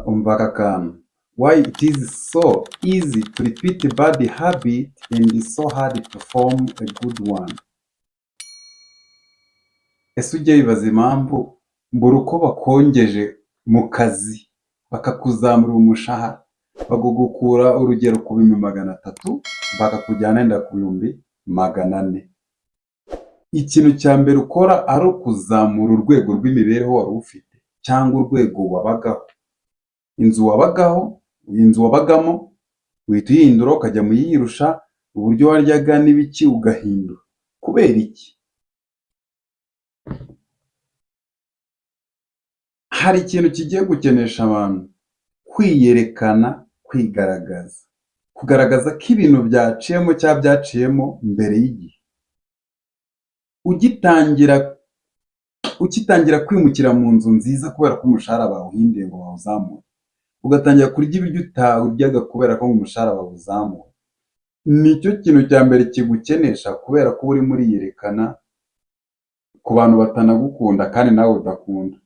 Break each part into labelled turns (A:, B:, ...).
A: Umva aka kantu: "Why it is so easy to repeat bad habit and so hard to form a good one?" Ese ujya wibaza impamvu buri uko bakongeje mu kazi, bakakuzamura umushahara, bakagukura, urugero, ku 300,000, bakakujyana wenda ku 400,000, ikintu cya mbere ukora ari ukuzamura urwego rw'imibereho wari ufite cyangwa urwego wabagaho? Inzu wabagaho, inzu wabagamo uhita uyihindura ukajya mu yiyirusha, uburyo waryaga n'ibiki ugahindura. Kubera iki? Hari ikintu kigiye gukenesha abantu: kwiyerekana, kwigaragaza, kugaragaza ko ibintu byaciyemo cyangwa byaciyemo mbere y'igihe. Ugitangira kwimukira mu nzu nziza kubera ko umushahara bawuhinduye ngo bawuzamure, ugatangira kurya ibiryo utaryaga kubera ko umushahara bawuzamuye, nicyo kintu cya mbere kigukenesha, kubera ko uba urimo uriyerekana ku bantu batanagukunda kandi nawe udakunda,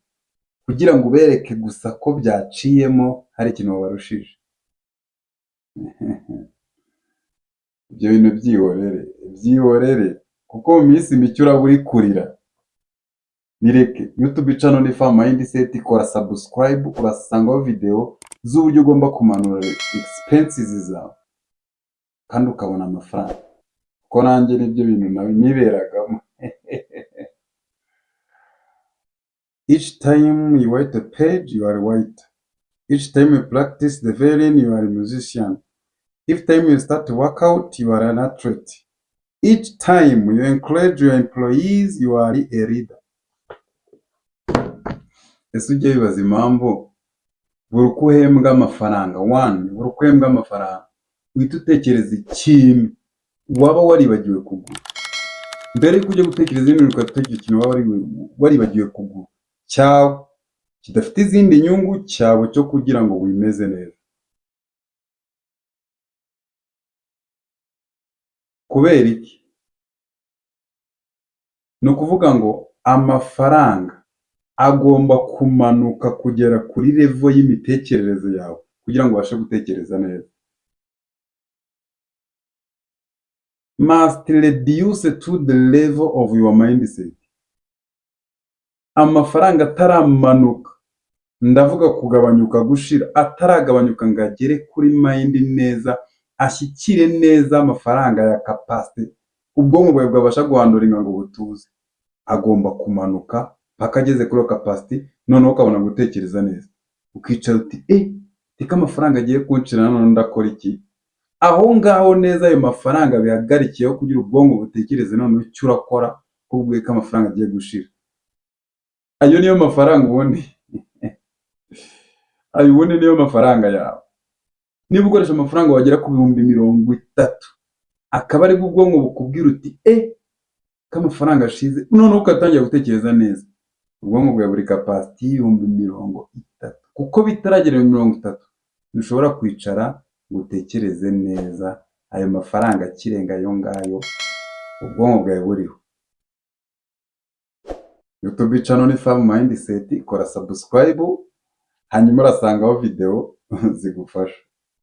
A: kugira ngo ubereke gusa ko byaciyemo, hari ikintu wabarushije. Ibyo bintu byihorere, byihorere, kuko mu minsi mike uraba uri kurira. Nireke. YouTube channel ni Farm Mindset, kora subscribe, urasangaho video z'uburyo ugomba kumanura expenses zawe kandi ukabona amafaranga, kuko nanjye nibyo bintu nawe niberagamo. Each time you write a page, you are a writer. Each time you practice the violin, you are a musician. Each time you start to work out, you are an athlete. Each time you encourage your employees, you are a leader. Ese ujya wibaza impamvu buri uko uhembwa amafaranga, one, buri uko uhembwa amafaranga uhita utekereza ikintu waba waribagiwe kugura? Mbere yuko ujya gutekereza ibindi bintu, ugatekereza ikintu waba waribagiwe kugura cyawe, kidafite izindi nyungu, cyawe cyo kugira ngo wimeze neza. Kubera iki? Ni ukuvuga ngo amafaranga agomba kumanuka kugera kuri level y'imitekerereze yawe kugira ngo ubashe gutekereza neza. Must reduce to the level of your mindset. Amafaranga ataramanuka, ndavuga kugabanyuka, gushira, ataragabanyuka ngo agere kuri mind neza, ashyikire neza amafaranga ya capacity ubwonko bwawe bwabasha guhandlinga ngo butuze, agomba kumanuka paka ageze kuri iyo capacity, noneho ukabona gutekereza neza, ukicara uti: "Eh, reka, amafaranga agiye kunshira, none ndakora iki?" Aho ngaho neza ayo mafaranga bihagarikiyeho kugira ubwonko butekereze noneho icyo urakora, ko ubwiye ko amafaranga agiye gushira. Ayo niyo mafaranga ubundi, ayo ubundi niyo mafaranga yawe. Niba ukoresha amafaranga wagera ku 30,000, akaba aribwo ubwonko bukubwira uti: "E, ko amafaranga ashize," noneho ugatangira gutekereza neza, ubwonko bwawe buri capacity y'30,000, kuko bitaragera 30 ntushobora kwicara ngo utekereze neza. Ayo mafaranga akirenga ayo ngayo ubwonko bwawe buriho. YouTube channel ni Farm Mindset, kora subscribe, hanyuma urasangaho video zigufasha.